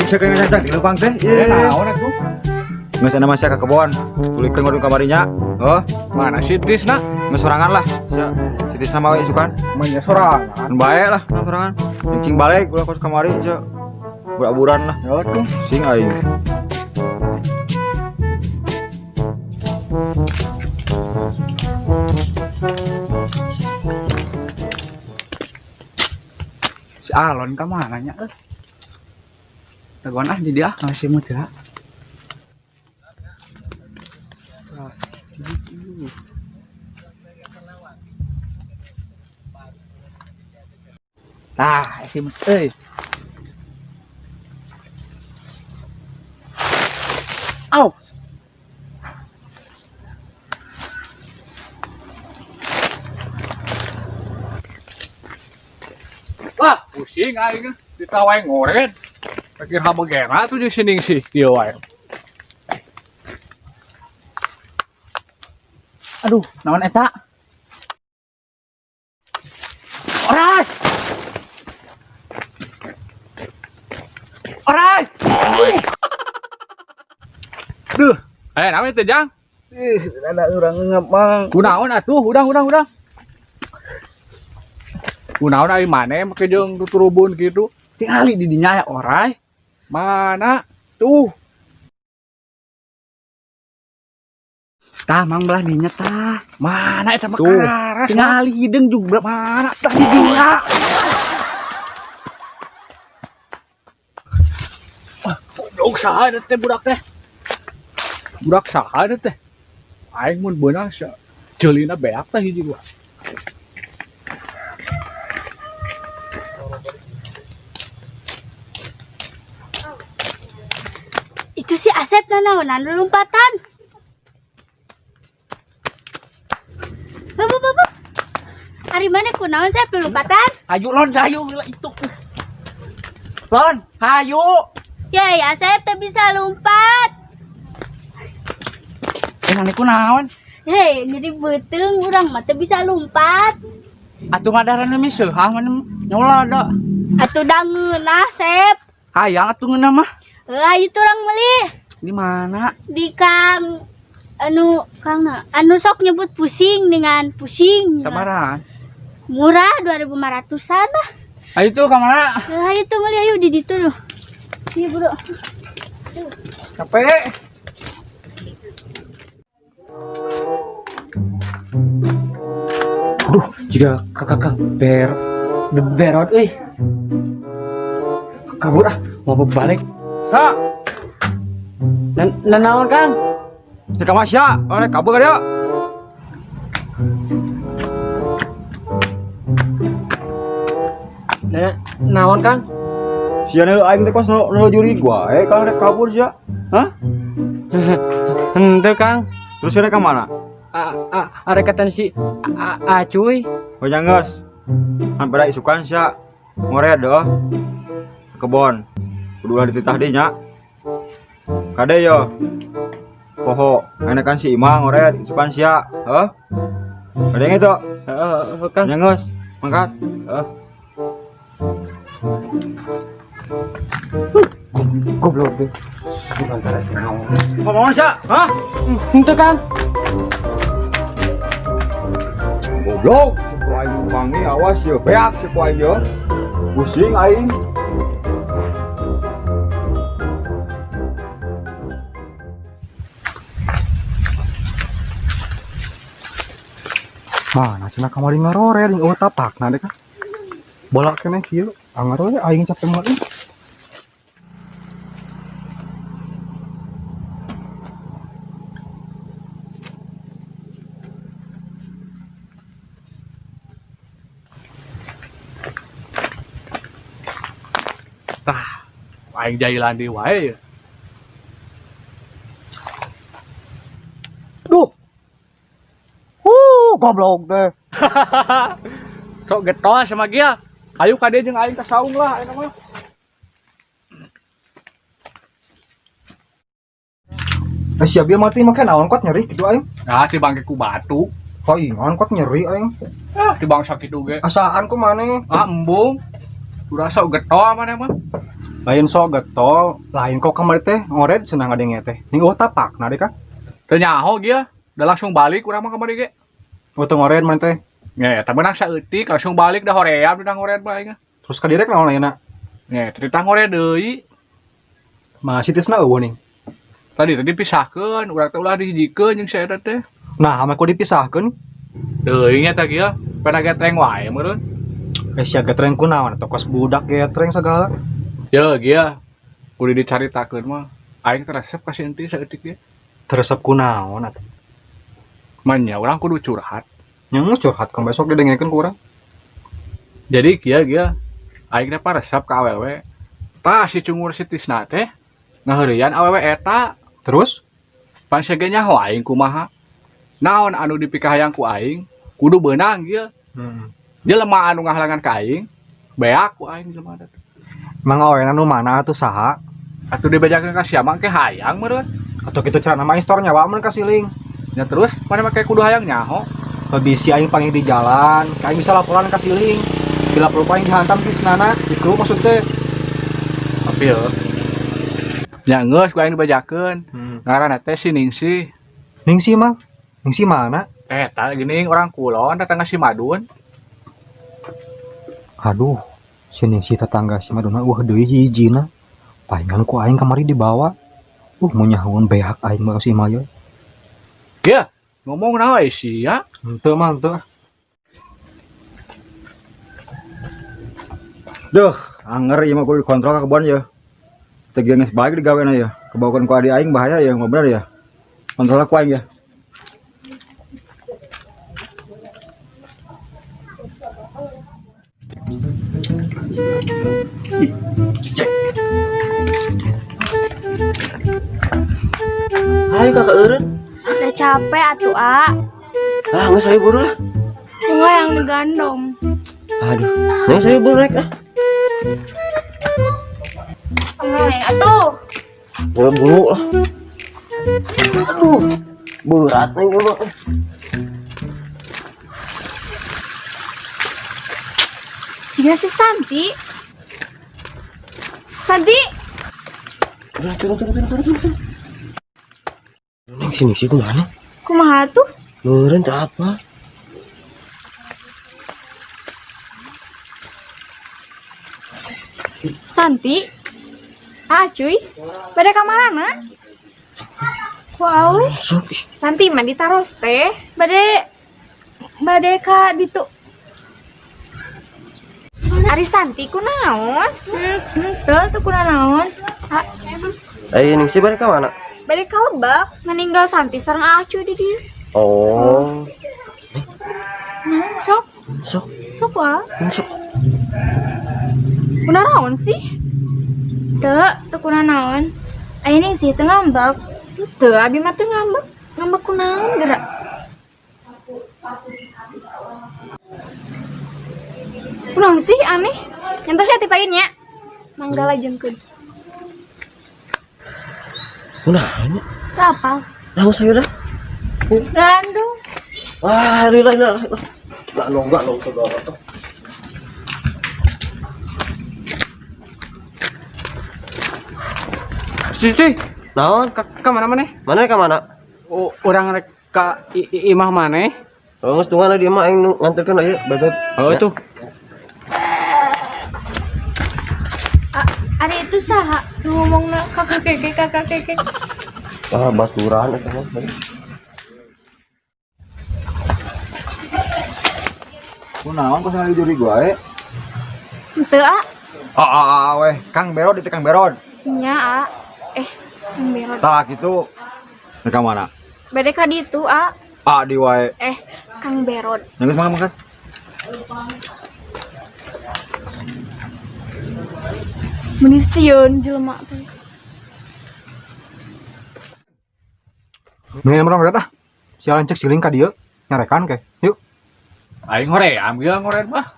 Cing sia ngacang di leumpang teh. Eh, naon atuh? Geus ana mah sia ka kebon. Tulikeun waduh kamarinya. Oh, Mana si Tisna? Geus sorangan lah. Sia si Tisna mah we isukan. Manya sorangan. Kan bae lah nah sorangan. Cing balik ulah kos kamari sia. Beraburan lah. Ya tuh. Sing aing. Si Alon ka mana nya eh? Dagoan ah di dia masih muda. Tah, si euy. Au. Wah, pusing aing ditawai ngoret. Pikir habegera tuh jeung sining sih kieu wae. Aduh, naon eta? Orai! Orai! Duh, naon teh Jang? Ih, ada urang ngap, Mang. Kunaon atuh, udah. Kunaon ari maneh make jeung tuturubun kitu? Tingali di dinya aya orai. Mana? Tuh. Tah, Mang belah dinya tah. Mana eta mah Tuh. kararas? Tingali hideung juga Mana? tah di dinya. Goblok saha eta teh budak teh? Budak saha eta teh? Aing mun beunang jeulina beak teh hiji gua. Itu si Asep nanaonan lompatan. Bapak, bapak. Ari mana kunaon Sep lompatan? Hayu lon, hayu itu. Lon, hayu. Ya, ya Asep teu bisa lompat. Eh, maneh kunaon? Hei, nyeri beuteung urang mah teu bisa lompat. Atuh madaran nu miseuhah maneh nyola da. Atuh da ngeunah Sep. Hayang atuh ngeunah mah. Heuh, hayu tuh urang meuli. Di mana? Di Kang anu Kang anu sok nyebut pusing dengan pusing. Sabarahan? Murah 2500-an lah. Ayo tuh ka mana? Heuh, hayu tuh meuli hayu di ditu loh. Iya, Bro. Capek. Aduh, jika kakak ber berot euy. Kabur ah, mau balik. Sa, Nanaon Kang? si ka sia, oleh kabur ka dia. Naon Kang? Sia nu aing teh kos nu juri gua, kalau rek kabur sia. Hah? Henteu Kang. Terus rek ka mana? Arek katan si Acuy. Oh geus. Hampir isukan sia. Ngored deh. Kebon. Kudu ulah dititah deui nya. Kade yo. Poho, enak kan si Ima ngored isukan sia. Heuh. Kade itu. Heeh, Kang. Nya geus. Mangkat. Heeh. Goblok deh. Bukan naon. Ngomong sia? Hah? Henteu Kang. Goblok. Ku aing wangi awas yo. Beak ku aing yo. Pusing aing. Mana cenah kamari ngarore jeung eueuh tapakna deh kan. Bola keneh kieu, angar we aing capek mah euy. Tah, aing jailan deui wae ya. Duh. Goblok teh. Sok getol sama gia. Ayo kade jeung aing ka saung lah ayeuna mah. Eh sia bieu mati make naon kot nyeri kitu aing. Nah, si bangke ku batu. Kaingan kot nyeri aing. Ah, di bangsa kitu ge. Asaan ku maneh? Ah, embung. Udah sok getol maneh mah. Lain sok getol, lain kok kamari teh ngored cenah ngadenge teh. Ning eueuh tapakna deh kan. Teu nyaho ge, udah langsung balik urang mah kamari ge. Oh teu ngored maneh teh. Nya eta meunang saeutik langsung balik dah hoream dah ngored mah aing. Terus ka direk naon ayeuna? Nya cerita ngored deui. Mah si Tisna eueuh ning. Tadi tadi dipisahkeun, urang teh ulah dihijikeun jeung si eta teh. Nah, ame ku dipisahkeun? Deui nya teh kieu, pena getreng wae meureun. Eh sia getreng kunaon atuh kos budak getreng segala. Ye kieu, kudu dicaritakeun mah. Aing teh resep ka si Enti saeutik ge. Teu resep kunaon atuh? Manya urang kudu curhat. Nya curhat kan besok didengekeun ku urang. Jadi kieu kieu, aing teh paresep ka awewe. Tah si cungur si Tisna teh ngaheureuyan awewe eta. Terus? Pan sege nyaho aing kumaha. Naon anu dipikahayang ku aing kudu beunang ieu. Jelema anu ngahalangan ka aing beak ku aing jelema teh. Mang awena nu mana atuh saha? Atuh dibejakeun ka sia mah engke hayang meureun. Atuh kitu carana mah aing setor nyawa mun ka siling. Nya terus mana make kudu hayang nyaho? Bisi aing panggih di jalan, ka aing bisa laporan ka siling. Bila perlu aing dihantam tisnana, gitu maksud teh. Tapi yo. Nya geus ku aing dibejakeun. Ngaranna teh si Ningsih. Ningsih mah? Ningsih mana? Eta geuning orang kulon tetangga si Madun. Aduh, si Ningsih tetangga si Madun mah eueuh deui hiji-hijina. Palingan ku aing kamari dibawa. Mun nyahoeun beak aing mah si Imah ye. Ya, ngomong naon we sia? Henteu mah henteu. Duh, anger ieu mah kudu dikontrol ka kebon ye. Teu geus balik digawena ye. Kebawakan ku adi aing bahaya ye, mah bener ya. Kontrol ku aing ya. Ih, cek. Ayo kakak eureun. Udah capek atuh, A. Ah, geus ayo buru lah. Enggak yang digandong. Aduh, geus ayo buru naik ah. Naik atuh. Ya buru lah. Aduh, berat nih ieu mah. Jika si Santi. Santi. Udah, turun, turun, turun, turun, turun. Neng sini sih kumaha? Kumaha tuh? Meureun teu apa? Santi. Ah, cuy. Pada kamarana? Ku awe? Sok, ih. Santi mah ditaros teh. Bade bade ka ditu. Ari Santi kunaon? Henteu teu kunaon. Ah, Ayo Ningsih bade ka mana? Bade ka lebak, nganinggal Santi sareng Acu di dieu. Oh. Nah, sok. Sok. Sok ah. Sok. Kunaon sih? Teu, teu kunaon. Aya Ningsih teu ngambek. Teu, abi mah teu ngambek. Ngambek kunaon geura? Kunaon sih aneh? Nyantos ya ti payun nya. Mangga lajengkeun. Kunaon? Teu apal. Lah saya dah. Gandung. Wah, lila lila. Enggak nonggak nonggak nonggak. Cuy, Naon? ka mana maneh? Mana ka mana? Oh, urang rek ka imah maneh. Oh, geus tungguan di imah aing nu nganterkeun ieu bebeb. Oh, Ya. tuh. Ari itu saha nu ngomongna kakak keke kakak keke. Ah, baturan eta mah. Kunaon kok sangat juri wae? Henteu, A. Ah, ah, ah, weh, Kang Berod itu Kang Berod. Nya, A. Kang Berod. Tah kitu. Rek ka mana? Bade ka ditu, A. Ah, di wae. Kang Berod. Geus makan makan. Meuni sieun jelema teh. Mendingan urang ah. Sialan cek siling ka dieu, nyarekan ke. Yuk. Aing hoream ge ngored mah.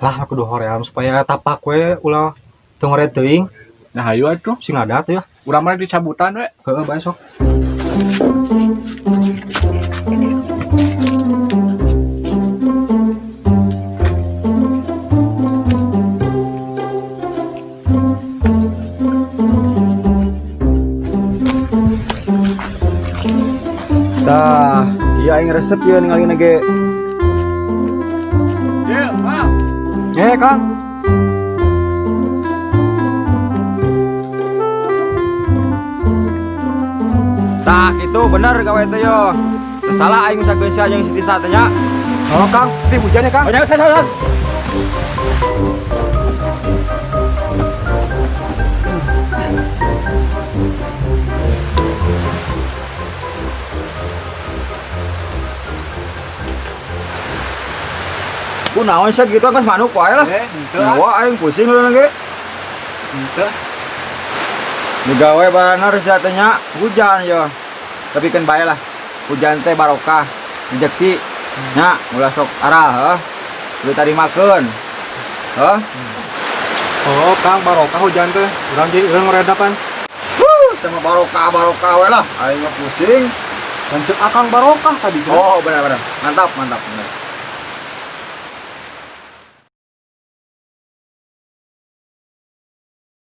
Lah kudu hoream supaya tapak we ulah teu ngored teuing. Nah, hayu atuh. Sing adat ya. Urang mah dicabutan we. Heeh, bae sok. Resep ya ningali ge. Ye, Pak. Eh, Kang. Tah gitu bener gawe teh yo. Teu salah aing usahakeun sia jeung si Tisa teh nya. Oh, Kang. Tapi hujan ya, Kang. Oh, jangan, jangan, Ku naon sia gitu kan manuk wae lah. Eh, henteu. Nyawa aing pusing leuh ge. Henteu. Digawe banar sia teh nya hujan yo. Tapi kan bae lah. Hujan teh barokah, rezeki. Nya ulah sok arah heuh. Kudu tarimakeun. Heuh. Oh, Kang, barokah hujan teh. Urang jadi urang ngoredapan. Huh, sama barokah barokah we lah. Aing mah pusing. Lanjut akang barokah tadi. Oh, benar benar. Mantap, mantap, benar.